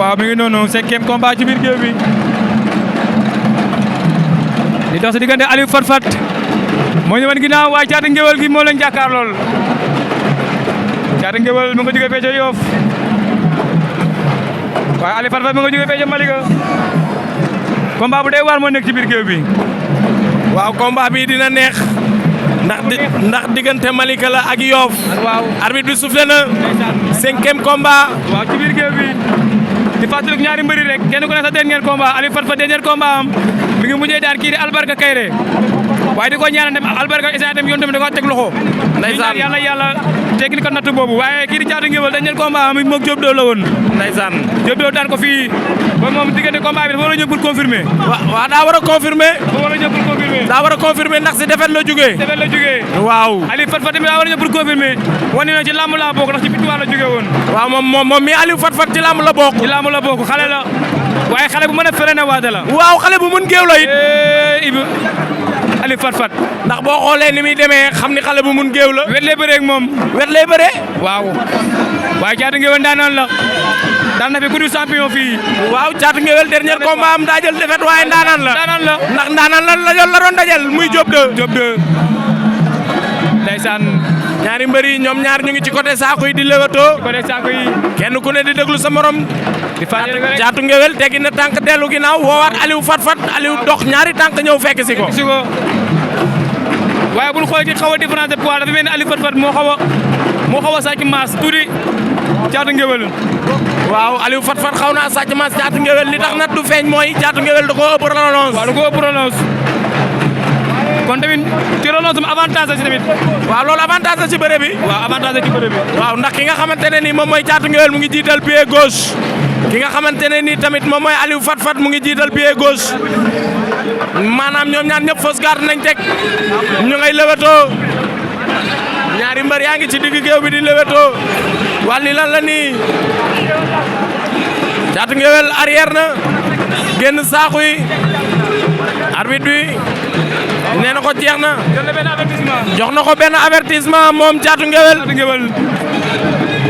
waaw mi ngi noonu 5e combat ci biir géew bi li dox si diggante Aliou Fat Fat moo ñëwoon ginnaaw waaye Caatu Ngéwél gi moo leen jàkkaar lool Caatu Ngéwél mu nga jógee fee ca Yoff waaye Aliou Fat Fat mu nga jógee fee ca Malika combat bu dee waar moo nekk ci biir géew bi waaw combat bi dina neex ndax diggante Malika la ak Yoff waaw arbitre bi soufflé na 5e combat waaw ci biir géew bi di fàttaliku ñaari mbëri rek kenn ku ne sa dernier combat Aliou Fat Fat dernier combat am mi ngi mujjee daan kii di Albarka Kayre waaye di ko ñaanal dem Albarka isa dem yoon tamit da ko teg loxo ndeysaan yàlla teggi ko nattu boobu waaye kii di Caatu Ngéwél dernier combat am moog Diop Dóor la woon ndeysaan Diop Dóor daan ko fii ba moom diggante combat bi dafa war a ñëw pour confirmer waaw daa war a confirmer daa war a confirmer ndax si defet la jógee waaw Aliou Fat Fat tamit daa war a ñëw pour confirmer wane na ci làmb la bokk ndax ci victoire la jógee woon waaw moom mi Aliou Fat Fat ci làmb la bokk xale la waaye xale bu mën a freiné waate la waaw xale bu mën géew la it Aliou Fat Fat ndax boo xoolee ni muy demee xam ni xale bu mun géew la wet lay bëree ak moom wet lay bëree waaw waaye Caatu Ngéwél daanaan la daan na fi guddi champion fii waaw Caatu Ngéwél dernier combat am daa jël defet waaye ndaanaan la ndax ndaanaan la doon dajal muy Diop 2 ndeysaan ñaari mbër yi ñoom ñaar ñu ngi ci côté saako yi di lewato kenn ku ne di déglu sa morom Caatu Ngéwél teggi na tànk dellu ginnaaw woowaat Aliou Fat Fat Aliou dox ñaari tànk ñëw fekk si ko waaye bu ñu xoolee ci xaw a différence de poids dafa mel ni Aliou Fat Fat moo xaw a sàcc maas tuuti Caatu Ngéwél waaw Aliou Fat Fat xaw naa sàcc maas Caatu Ngéwél li tax nat du feeñ mooy Caatu Ngéwél da koo ëpp relance waaw da koo ëpp relance kon tamit ci relance am avantage la ci tamit waaw loolu avantage la ci bëre bi waaw avantage la ci bëre bi waaw ndax ki nga xamante ne nii moom mooy Caatu Ngéwél mu ngi jiital pied gauche ki nga xamante ne nii tamit moom mooy Aliou Fat Fat mu ngi jiital pied gauche maanaam ñoom ñaar ñëpp fausse garde nañ teg ñu ngay lewetoo ñaari mbër yaa ngi ci digg géew bi di lewetoo wàlli lan la nii Caatu Ngéwél arrière na génn saaku yi arbitre bi nee na ko jeex na jox na ko benn avertissement moom Caatu Ngéwél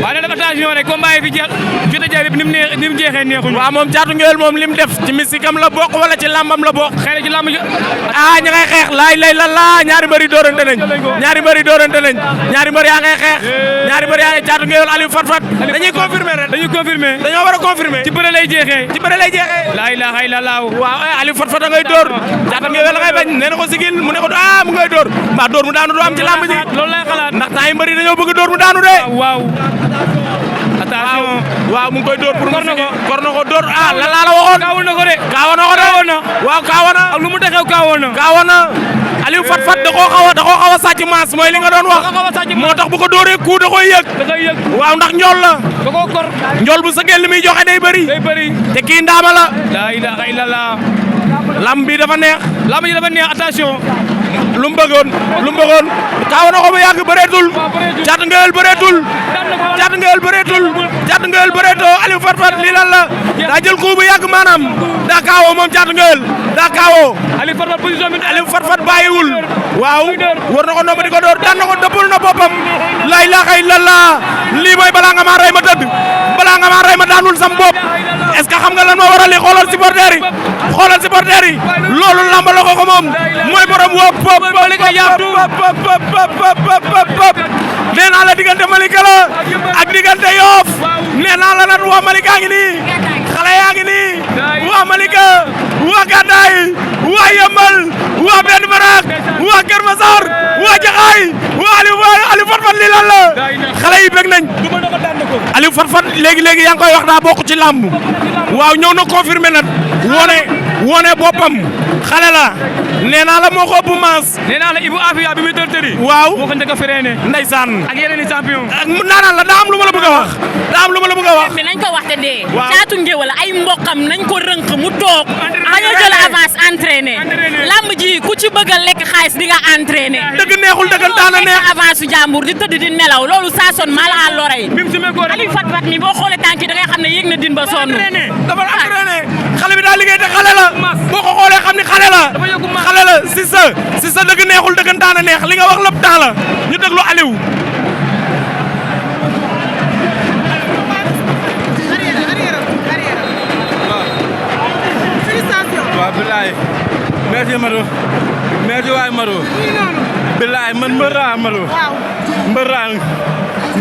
waaye nag attention rek combat yi fi jeex jot a jaar yëpp ni mu jeexee neexuñu waaw moom Caatu Ngéwél moom lim def ci misikam la bokk wala ci lambam la bokk xëy na ci lamb ji ña ngay xeex laay la ñaari mbër yi dóorante nañ ñaari mbër yaa ngay xeex ñaari mbër yaa ngay Caatu Ngéwél Aliou Fat Fat dañuy confirmer rek dañoo war a confirmer ci bëre lay jeexee la ilaha illallah waaw Aliou Fat Fat da ngay dóor Caatu Ngéwél la ngay bañ nee na ko sigil mu ne ko mu ngay dóor mbaa dóor mu daanu du am ci lamb ji loolu lay xalaat ndax temps yi mbër yi dañoo bëgg dóor mu daanu de attention waaw mu ngi koy dóor pour kor na ko dóor la la waxoon kaawoon na ko de waaw kaawoon na ak lu mu taxew kaawoon na Aliou Fat Fat da koo xaw a sàcc maas mooy li nga doon wax moo tax bu ko dóoree coup da koy yëg waaw ndax njool la da koo kor njool bu sëggee li muy joxe day bëri te kii ndaama la ilaha illallah lamb bi dafa neex attention lu mu bëggoon kaawoon na ko bu yàgg bëreetul Caatu Ngéwél bëreetul Aliou Fat Fat lii lan la daa jël coup bu yàgg maanaam daa kaawoo moom Caatu Ngéwél daa kaawoo Aliou Fat Fat bàyyiwul waaw war na ko ndomba di ko door daan na ko dëppul na boppam la ilaha illallah lii mooy balaa nga maa rey ma tëdd balaa nga maa rey ma daanul sam bopp est-ce que xam nga lan moo waral li xoolal supporter yi loolu lamb la ko moom mooy borom wop nee naa la diggante Malika la ak diggante Yoff nee naa la nag waa Malika ngi nii xale yaa ngi nii waa Malika waa Gàddaay waa Yëmbal waa Benn Baraak waa Kër Masar waa Jaxaay waa Aliou Fat Fat lii lan la xale yi bëgg nañ Aliou Fat Fat léegi yaa ngi koy wax daa bokk ci lamb waaw ñëw na confirmé nag wone boppam xale la nee naa la moo ko ëpp maas nee naa la Ibou Afia bi muy tëri waaw moo ko njëkk a freiné ndeysaan ak yeneen i champion naanaan la daa am lu ma la bëgg a wax mais nañ ko wax te dee Caatu Ngéwél ay mbokam nañ ko rënk mu toog bañ a jël avance entraîné lamb ji ku ci bëgg a lekk xaalis di nga entraîné. dëgg neexul dëggantaan a neex. avance su jàmbur di tëdd di nelaw loolu ça sonne mal à l'oreille. bi mu simee ko Aliou Fat Fat mi boo xoolee tànk yi da ngay xam ne yéeg na din ba sonn. dafa entraîné xale bi daal liggéey te xale la boo ko xoolee xam ni xale la xale la si sa dëgg neexul dëggantaan a neex li nga wax lépp temps la ñu déglu Aliou. waaw bilaay merci Madou merci waay Madou bilaay man mbër laa Madou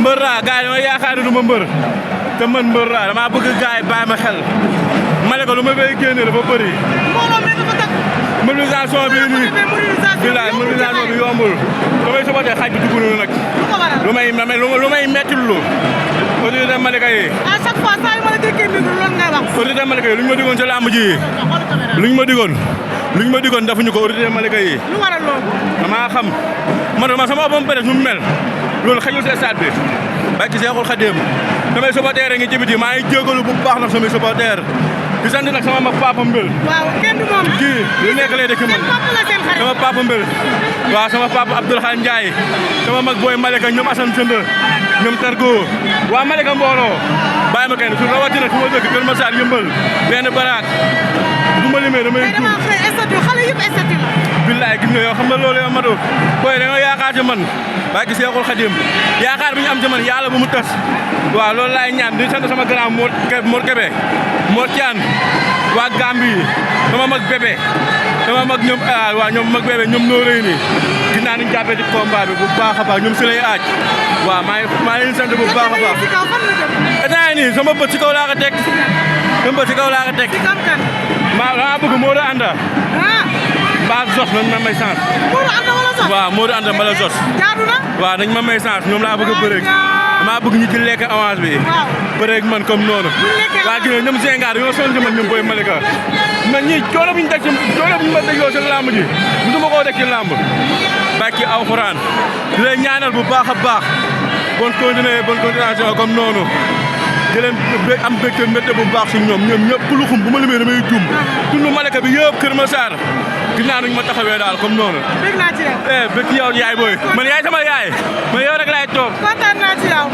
mbër laa gars yi dama yaakaar ne du ma mbër te man mbër laa dama bëgg gars yi bàyyi ma xel ma ne ko lu ma fay génne dafa bëri mobilisation bi nii bilaay mobilisation bi yombul damay sobatee xaaj bi dugg nag lu may metti lu autorité Malika yi à chaque fois saa yu ma la déggee micro loolu ngay wax. autorité Malika yi lu ñu ma digoon ci làmb ji lu ñu ma digoon defuñu ko autorité Malika yi lu waral loolu. damaa xam man sama boppam peut-être nu mu mel loolu xëyul si stade bi ba ci Seexul Xadim samay supporters ngi ci biti maa ngi jégalu bu baax nag samay supporters di sant nag sama mag Papa Mbel. waaw kenn du moom. kii lu nekk lay dëkk man sama Papa Mbel waaw sama Papa Abdoulaye Ndiaye sama mag booy Malika ñoom Assane Sënd ñoom Targo waa Malika mbooloo bàyyi ma kenn su rawatina su ma dëkk Kër Massar yëmbal benn baraak du ma limee damay mais dama xëy statut xale yëpp statut la. billaay gis nga yow xam nga loolu yow Madou booy da nga yaakaar ci man waa gi Seexul Xadim yaakaar bi ñu am ci man yàlla bu mu tas waaw loolu laay ñaan di sant sama grand Mor Kébé Mor Thian waa Gambie sama mag bébé sama mag ñoom waaw ñoom mag bébé ñoom noo rëy nii gis naa ni ñu jàppee ci combat bi bu baax a baax ñoom si lay aaj waaw maa ngi leen sant bu baax a baax état nii sama bët ci kaw laa ko teg sama bët ci kaw laa ko teg maa bëgg Modou Anda ba Zos nañ ma may chance. Modou Anda wala Zos. waaw Modou Anda mbala Zos. jaadu na. waaw nañ ma may chance ñoom laa bëgg a bëreeg damaa bëgg ñu ci lekk avance bi. waaw bëreeg man comme noonu. waa gis nga ñoom Senghar ñoo sonn ci man ñoom booy Malika. man ñii coono bu ñu teg ci coono bu ñu ma dégloo si làmb ji musuma koo teg ci làmb. bàkki alxuraan di leen ñaanal bu baax a baax bonne continuation comme noonu. di leen am mbégte bu baax si ñoom ñëpp lu xum bu ma limee damay juum tund Malika bi yëpp Kër Massar ginnaaw nuñ ma taxawee daal comme noonu. bég naa ci yow. bég ci yow yaay booy man yaay sama yaay man yow rek laay toog. kontaan naa ci yow.